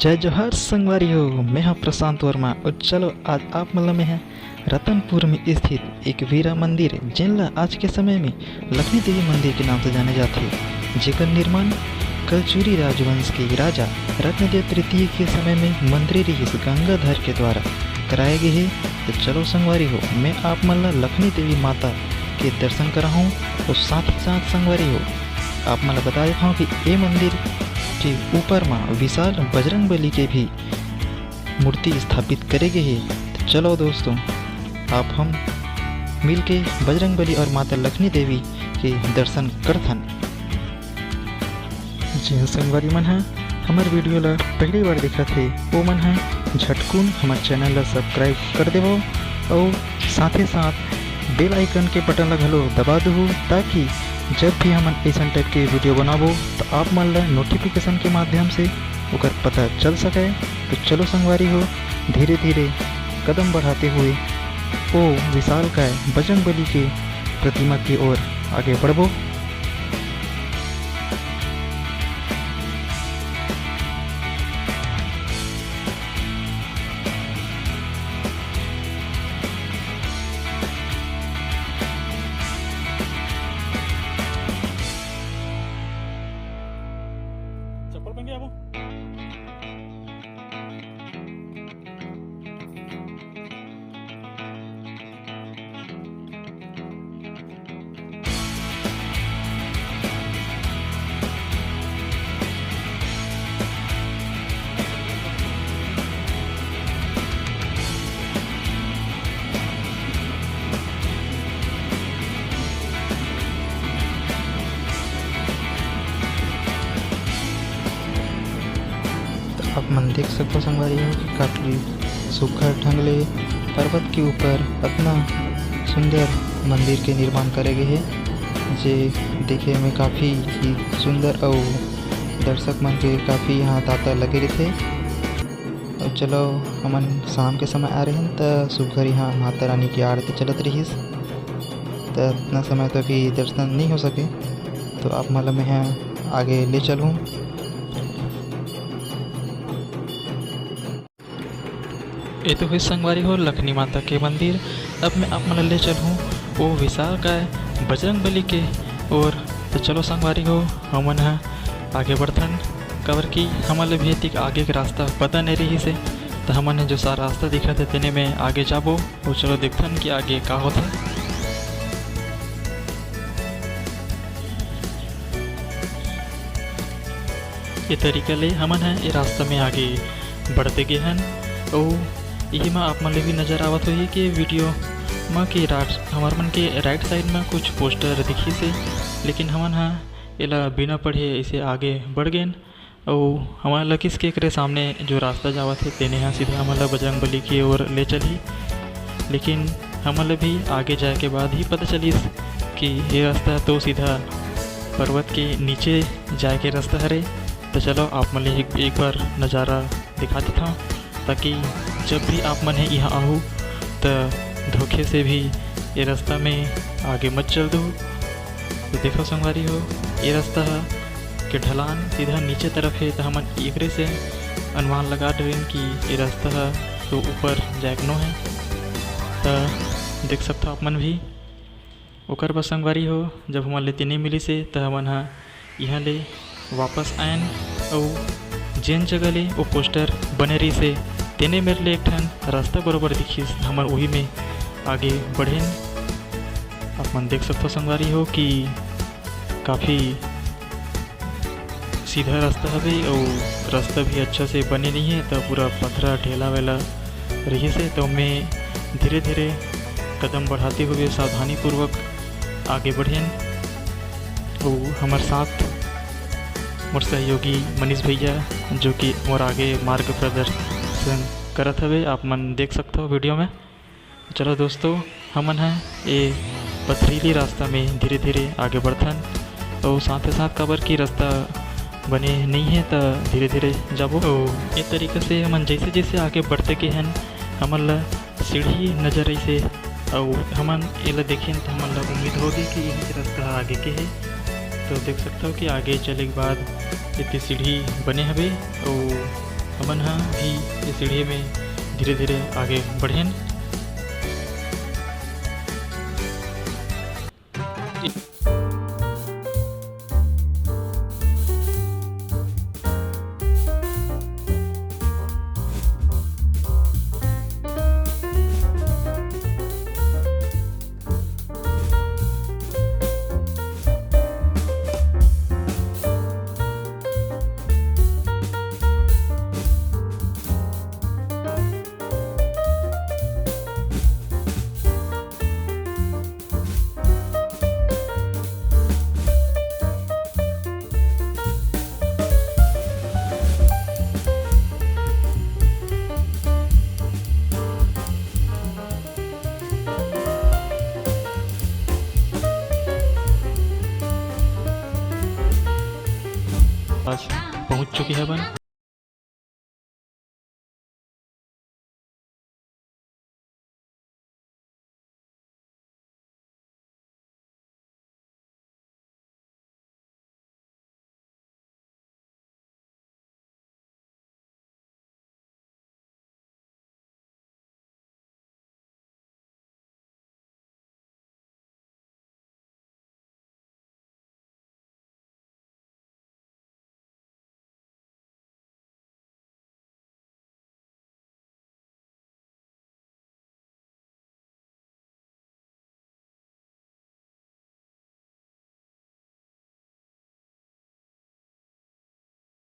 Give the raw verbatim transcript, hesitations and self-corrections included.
जय जोहार संगवारी हो, मैं हा प्रशांत वर्मा। और चलो, आज आप मन ला मैं हा रतनपुर में स्थित एक वीरा मंदिर, जेन ला आज के समय में लखनी देवी मंदिर के नाम से जाने जाथे, जेकर निर्माण कलचुरी राजवंश के राजा रत्नदेव तृतीय के समय में मंत्री रिहिस गंगाधर के द्वारा कराए गे हे। तो चलो संगवारी हो, मैं आप मन ला लखनी देवी माता के दर्शन कराहूँ। और साथ ही साथ संगवारी हो, आप मन ला बता देत हौं कि ए मंदिर के ऊपर मा विशाल बजरंग बली के भी मूर्ति स्थापित करे गे हे। तो चलो दोस्तों, आप हम मिलके बजरंग बली और माता लखनी देवी के दर्शन करथन। जेन संगवारी मन ह हमर वीडियो ला पहली बार देखत हे, ओ मन ह झटकुन हमर चैनल ला सब्सक्राइब कर देवो और साथे साथ बेल आइकन के बटन ला घलो दबा दुहू, ताकि जब भी हमन ऐसन टाइप के वीडियो बनाबो, तो आप मन ला नोटिफिकेशन के माध्यम से ओकर पता चल सके। तो चलो संगवारी हो, धीरे धीरे कदम बढ़ाते हुए ओ विशालकाय बजरंग बली के प्रतिमा की ओर आगे बढ़बो। चप्पल पहन के आबो। तो आप मन देख सकथो संगवारी हो कि काफी सुघर ढंग ले पर्वत के ऊपर अतना सुंदर मंदिर के निर्माण करे गे हे, जे देखे में काफी ही सुंदर अउ दर्शक मन के काफी यहाँ तांता लगे रहिथे। अउ चलो, हमन शाम के समय आ रहे हैं, त सुघर यहाँ माता रानी की आरती चलत रहिस, त इतना समय तो अभी दर्शन नहीं हो सके, तो आप मन ल मैं आगे ले चलूँ। ये तो हुई संगवारी हो लखनी माता के मंदिर। अब मैं आप मन ल ले चलूँ वो विशालकाय बजरंग बली के ओर। तो चलो संगवारी हो, हमन ह आगे बढ़थन, काबर कि हमन ल भी एतिक आगे के रास्ता पता नहीं रहिस हे। तो हमन ह जो सारा रास्ता दिखत हे, तेने में आगे जाबो। अउ चलो देखथन कि आगे का होथे। ये तरीका ले हमन ह ये रास्ता में आगे बढ़ते गे हन। अउ इही म आप मन ले भी नजर आवत होही कि वीडियो म कि राइट, हमर मन के राइट साइड म कुछ पोस्टर दिखिस हे, लेकिन हमन ह एला बिना पढ़े ऐसे आगे बढ़ गेन। अउ हमन लगिस कि एकरे सामने जो रास्ता जावत हे, तेने ह सीधा हमन ल बजरंग बली के ओर ले चलही। लेकिन हमन ल भी आगे जाए के बाद ही पता चलिस कि ये रास्ता तो सीधा पर्वत के नीचे जाए के रास्ता हरे। तो चलो, आप मन ल एक, एक बार नज़ारा दिखा देथव, ताकि जब भी आप मन ह यहाँ आहू, त धोखे से भी ये रास्ता में आगे मत चल दू। तो देखो संगवारी हो, ये रास्ता ह के ढलान सीधा नीचे तरफ हे, त हमन एकरे से अनुमान लगा डरेन कि ये रास्ता ह तो ऊपर जाए के नो हे। त देख सकथो आप मन भी। ओकर बाद संगवारी हो, जब हमन ले तेने मिलिस हे, त हमन ह इहाँ ले वापस आयन, अउ जेन जगह ले वो पोस्टर बने रहिस हे, तेने मेर ले एक ठन रास्ता बरोबर दिखिस, हमन उही में आगे बढ़ेन। आप मन देख सकथो संगवारी हो कि काफ़ी सीधा रास्ता हवे अउ रास्ता भी अच्छा से बने नहीं है, तो पूरा पथरा ढेला वेला रहिस हे। तो मैं धीरे-धीरे कदम बढ़ाते हुए सावधानीपूर्वक आगे बढ़ेन। अउ हमर साथ मोर सहयोगी मनीष भैया, जो कि मोर आगे मार्ग प्रदर्शन करत हवे, आप मन देख सकथो वीडियो में। चलो दोस्तों, हमन ह ए पथरीली रास्ता में धीरे-धीरे आगे बढ़थन अउ साथे साथ काबर कि रास्ता बने नइ हे, त धीरे-धीरे जाबो। अउ ए तरीका से हमन जैसे-जैसे आगे बढ़ते गे हन, हमन ल सीढ़ी नजर अइसे, अउ हमन एला देखेन त हमन ल उम्मीद होगे कि यही रास्ता ह आगे के हे। तो देख सकथव कि आगे चले के बाद एती सीढ़ी बने हवे अउ हमन ह भी ये सीढ़ी में धीरे-धीरे आगे बढ़ेन। आज पहुंच चुके हवन।